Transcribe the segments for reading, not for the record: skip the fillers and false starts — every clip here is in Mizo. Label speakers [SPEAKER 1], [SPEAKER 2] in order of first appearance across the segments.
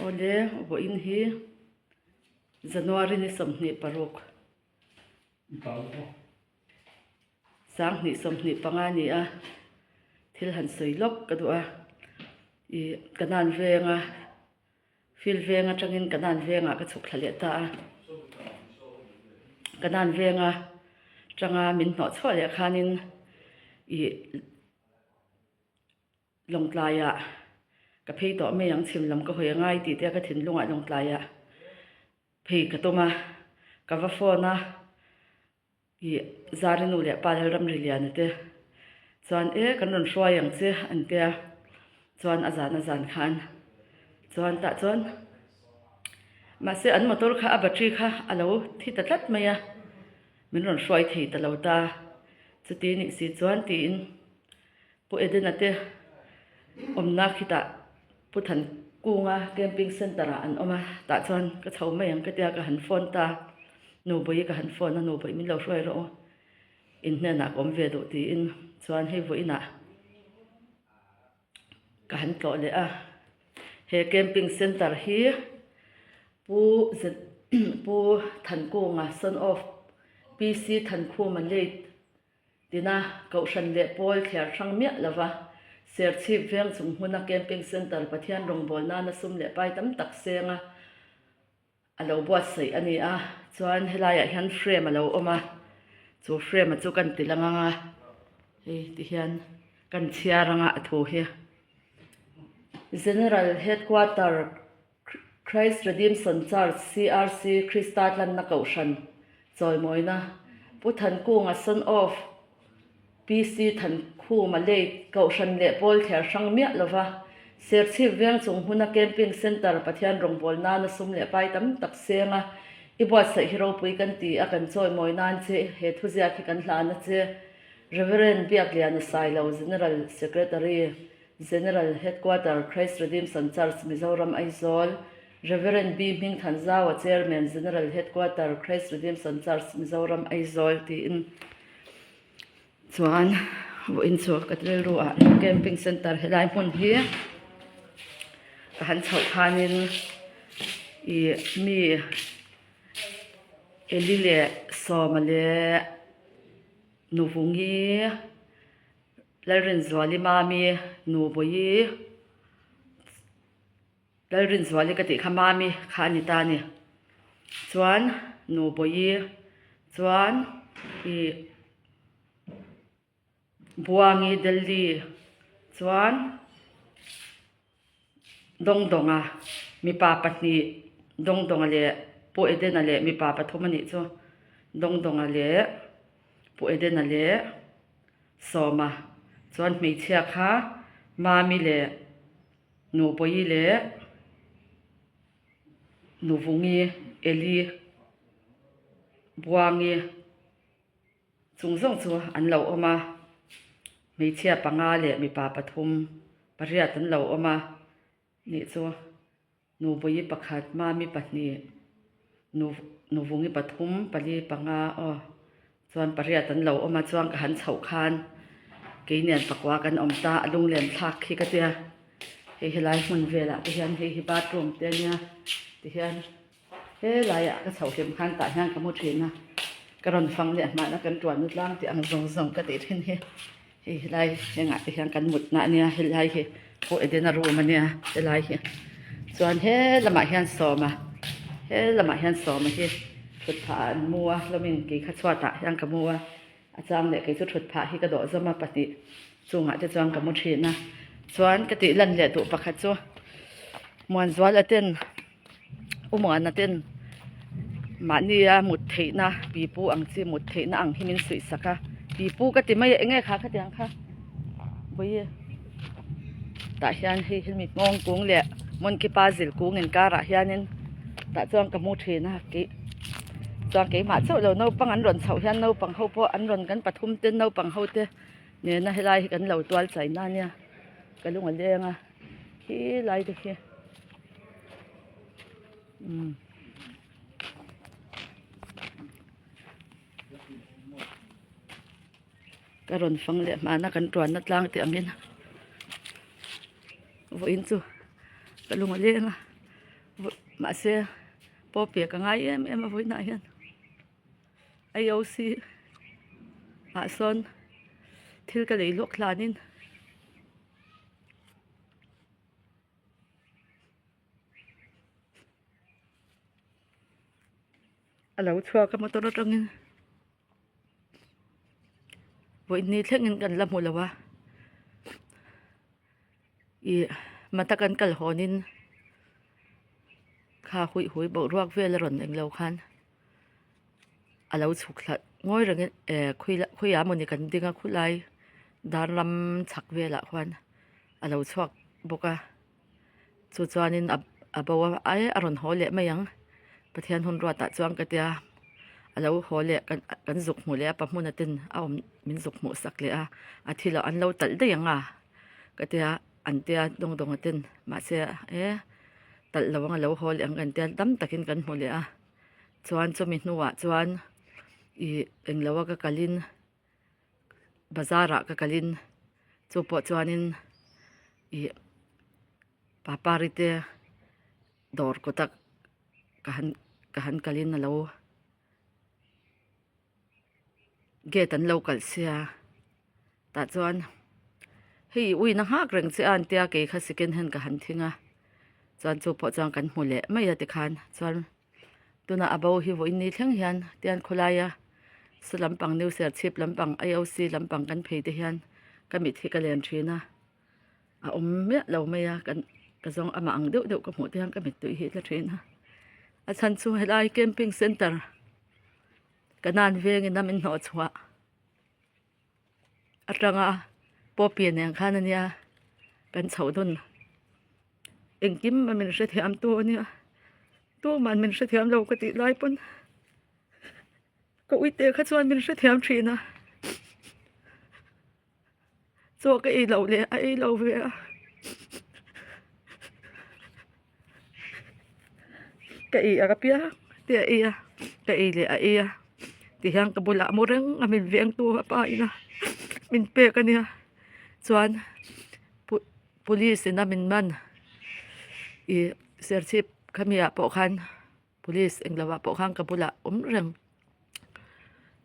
[SPEAKER 1] Awle vawiin hi January ni 26 2025 a ni a, thil han sawi lawk ka duh a, ih ka nan venga field veng atangin ka nan vengah ka chhuk thla leh ta a, ka nan venga tanga min hnawh chhuah leh khanin ih. Lawngtlaiah ka phei tawh mai ang chhim lam ka hawi a ngai tih te a ka thinlungah Lawngtlaiah phei ka tum a, ka va phone a ih Zari nu leh pa Lalramri Liana te chuan e kan rawn hruai ang che an tia chuan a zan a zan khan chuan tah chuan mahse an motor kha a battery kha a lo thi ta tlat mai a min rawn hruai thei ta lo ta chuti nih si chuan tiin. Pu Edena te awmna khitah Pu Thankunga camping centre ah an awm a, tah chuan ka chho mai ang ka tia ka han phone ta, Nubawi ka han phone a, Nubawi min lo hruai rawh u, in hnenah ka awm ve duh tiin chuan hei vawiinah ka han tlawh leh a, he camping centre hi Pu Pu Thankunga son of PC Thankhuma late Tina, Kohhran leh Pawl thliar hrang miah lova Serchhip veng chung hmuna Camping Centre Pathian rawngbâwl nana sum leh pai tam tak senga a lo buatsaih a ni a, chuan helaiah hian frame a lo awm a, chu frame-a chu kan ti lang ang a, hei tihian kan chhiar ang a a thu hi General Headquarter Christ Redemption Church, CRC, Krista tlanna kohhran chawimawina, Pu Thankunga son of PC Thankhuma late kohhran leh pawl thler hrang miah lova Serchhip veng chung hmuna Camping Centre Pathian rawngbâwl nana sum leh pai tam tak senga i buatsaih hi ropui kan ti a kan chawimawi nan che he thuziak hi kan hlan a che Reverend Biakliana Sailo General Secretary General Headquarter, Christ Redemption Church, Mizoram, Aizawl, Rev. B. Hmingthanzaua, Chairman, General Headquarter, Christ Redemption Church, Mizoram, Aizawl tiin chuan vawiin chu ka rilru ah camping centre helai hmun hi ka han chhoh khanin ih mi Eli leh Sawma leh Nuvungi. Lalrinzuali Mami nu Bawi Lalrinzuali ka tih kha Mami kha a ni ta a ni. Chuan nu Bawi chuan ih Buangi Delhi chuan Dawngdawnga mipa pahnih Dawngdawnga leh Pu Edena leh mipa pathum a nih chu Dawngdawnga leh Pu Edena leh. Sawma chuan hmeichhia kha Mami leh Nubawi leh Nuvungi, Eli, Buangi chung zawng chu an lo awm a, hmeichhia panga leh mipa pathum pariat an lo awm a nih chu. Nubawi pakhat, Mami pahnih, Nu Nuvungi pathum, pali panga aw chuan pariat an lo awm a chuan ka han chhoh khan keinian pakua kan awm ta a lunglen thlak khi ka tia hei helai hmun velah te hian hei hi bathroom te ania tihian helaiah ka chhoh hlim khan tah hian ka mu thin a ka rawn fang leh hmanah kan tuanna tlang tih ang zawng zawng ka tih thin hi. Hei helai hengah te hian kan mutna a nia helai hi pawh Edena room a nia helai hi chuan he lamah hian sawma he lamah hian sawma hi thut phah ah an mu a hlawmin kei kha chhuatah hian ka mu a a chang leh kei chu thut phah hi ka dawh zawm a pahnih chungah te chuan ka mu thin a chuan ka tih lan leh duh pakhat chu Muanzuala ten. Umuana ten mahnia mut theihna pipu ang chi mut theihna ang hi min suih sak a pipu ka ti mai a enge kha khatiang kha vawi tah hian hei hi mi nghawng kung leh monkey puzzle kung inkarah hianin tah chuan ka hmu thin a kei chuan keimah chauh lo naupang an rawn chhoh hian naupang ho pawh an rawn kan pathum te naupang ho te nena helai hi kan lo tual chai na nia ka lung a leng a khi lai te khi. Umm ka rawn fang leh hmana kan tuanna tlang tih angin vawiin chu ka lung a leng a. Mahse pawh piak a ngai em em a vawiinah hian I_O_C ah sawn thil ka lei lawk hlanin. A lo chhuak a motor atangin vawihni thlengin kan la hmu lo a ih mata kan kal hawnin kha huih hui boruak vel a rawn eng lo khan a lo chhuk thla ngawi rengin eh khawiah mawni kan ding a khulai dar lam chhak velah khuan a lo chhuak bawk a. Chu chuanin a a bo a ai a rawn haw leh mai ang Pathian hun ruatah chuan ka tia a lo haw leh kan kan zuk hmuh leh a pa hmun aten a awm min zuk hmuh sak leh a a thil ah an lo talh daih ang a ka tia an tia dawng dawng aten mahse e talh lo ang a lo haw leh ang kan tia dam takin kan hmu leh a chuan chumi hnuah chuan ih englo a ka kalin. Bazar ah ka kalin chu pawh chuanin ih papari te dawr kawt a ka han ka han kalin alo gate an lo kalh sia tah chuan hei i uina nghak reng che a an tia kei kha second hand ka han thing a chuan chu pawh chuan kan hmu leh mai a tikhan chuan. Tunah a bo hi vawiin ni thleng hian tian khawlaia sa lampang new serchhip lampang I_O_C lampang kan phei te hian ka mit hi ka len thin a a awm miah lo mai a kan ka zawng amah ang deuh deuh ka hmuh te hian ka mit tui hi a tla thin a a chhan chu helai camping center ka nan vengin a min hnawh chhuah atanga pawpi nen khan ania kan chhoh dawn engkim a min hrethiam tu ania tuman min hrethiam lo ka tih lai pawn ka uite kha chuan min hrethiam thin a chaw ka ei loh leh a ei lo ve a ka ei a piang te a ei a ka ei leh a ei a tihian ka bulah mu reng a min veng tu a pa ina min pek ania chuan police in a min man ih serchhip khami ah pawh khan police englo ah pawh khan ka bulah awm reng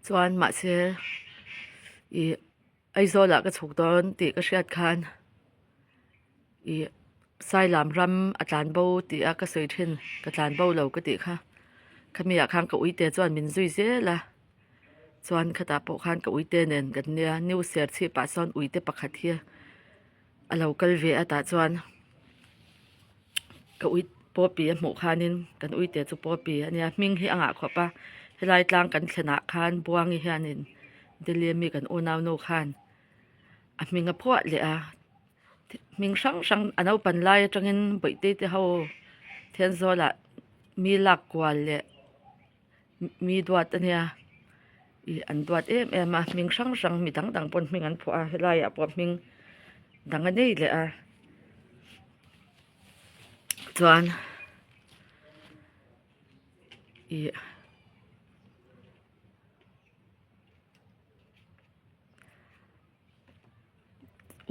[SPEAKER 1] chuan mahse ih Aizawl ah ka chhuk dawn tih ka hriat khan ih Sailam ram a tlan bo tih a ka sawi thin ka tlan bo lo ka tih kha khami ah khan ka uite chuan min zui zel a chuan khatah pawh khan ka uite nen kan nia new serchhip ah sawn uite pakhat hi a lo kal ve a tah chuan ka ui pawpi a hmuh khanin kan uite chu pawpi a nia hming hi a ngah khawp a helai tlang kan thlen ah khan buangi hianin Delhi ami kan unau nu khan a hming a phuah leh a hming hrang hrang a naupan lai atangin bawihte te ho Thenzawl ah mi lak kual leh mi duat a nia ih an duat em em a hming hrang hrang mi dang dang pawn hming an phuah a helai ah pawh hming dang a nei leh a chuan ih.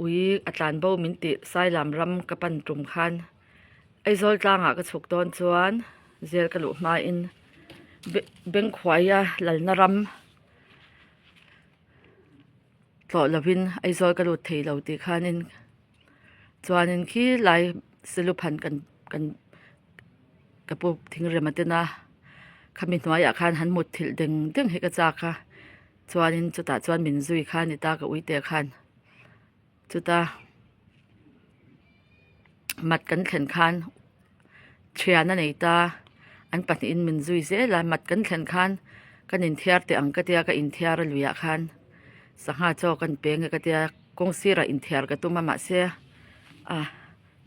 [SPEAKER 1] Ui a tlan bo min tih Sailam ram ka pan tum khan Aizawl tlangah ka chhuk dawn chuan zel ka luh hmain Bengkhuaia lalna ram tlawh lovin Aizawl ka lut thei lo tih khanin chuanin khilai Seluphan kan kan ka pu thingrem a ten a khami hnuaiah khan han mut thilh deng deng hi ka chak a chuanin chutah chuan min zui kha a ni ta ka uite khan chuta mat kan thlen khan thian a nei ta an pahnihin min zui zel a mat kan thlen khan kan inthiar teh ang ka tia ka inthiar a luiah khan sangha chaw kan peng e ka tia kawng sirah inthiar ka tum a mahse a.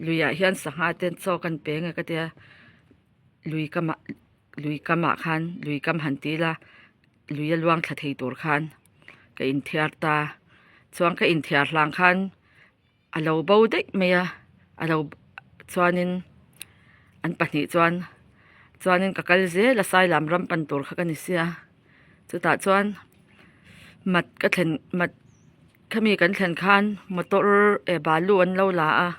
[SPEAKER 1] Luiah hian sangha te chaw kan pe nge ka tia lui kamah lui kamah khan lui kam han ti ila lui a luang thla thei tur khan ka inthiar ta chuan ka inthiar hlang khan a lo bo daih mai a a lo chuanin an pahnih chuan chuanin ka kal zel a sailam ram pan tur kha ka ni sia chutah chuan mat ka thlen mat. Khami kan thlen khan motor eh balu an lo la a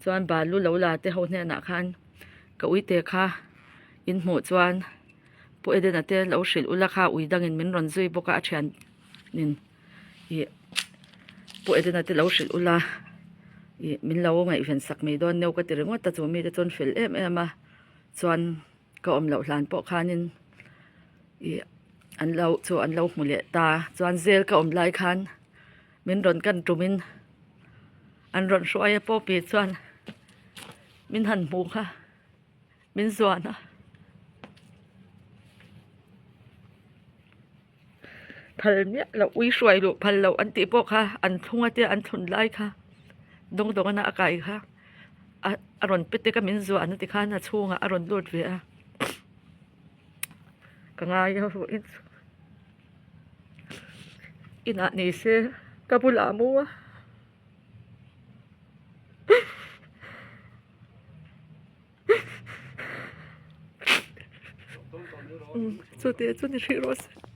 [SPEAKER 1] chuan balu lo la te ho hnenah khan Ka uite kha in hmuh chuan Pu Edena te lo hrilh ula kha ui dangin min rawn zui bawk a a thianin ih Pu Edena te lo hrilh ula ih min lo ngaihven sak mai dawn neu ka ti ringawt a chu mite chuan fel em em a chuan ka awm loh hlan pawh khanin ih an lo chu an lo hmu leh ta chuan zel ka awm lai khan min rawn kan tumin an rawn hruai a pawh pi chuan min han hmu kha min zuan a phal miah loh ui hruai luh phal loh an tih pawh kha an thlung a te an thlun lai kha dawng dawng a kai kha a a rawn pe tek a min zuan a tikhan a chhungah a rawn lut ve a ka ngai a ruih chu inah ni se ka bulah a mu a. Chute chu ni hrih rawh se.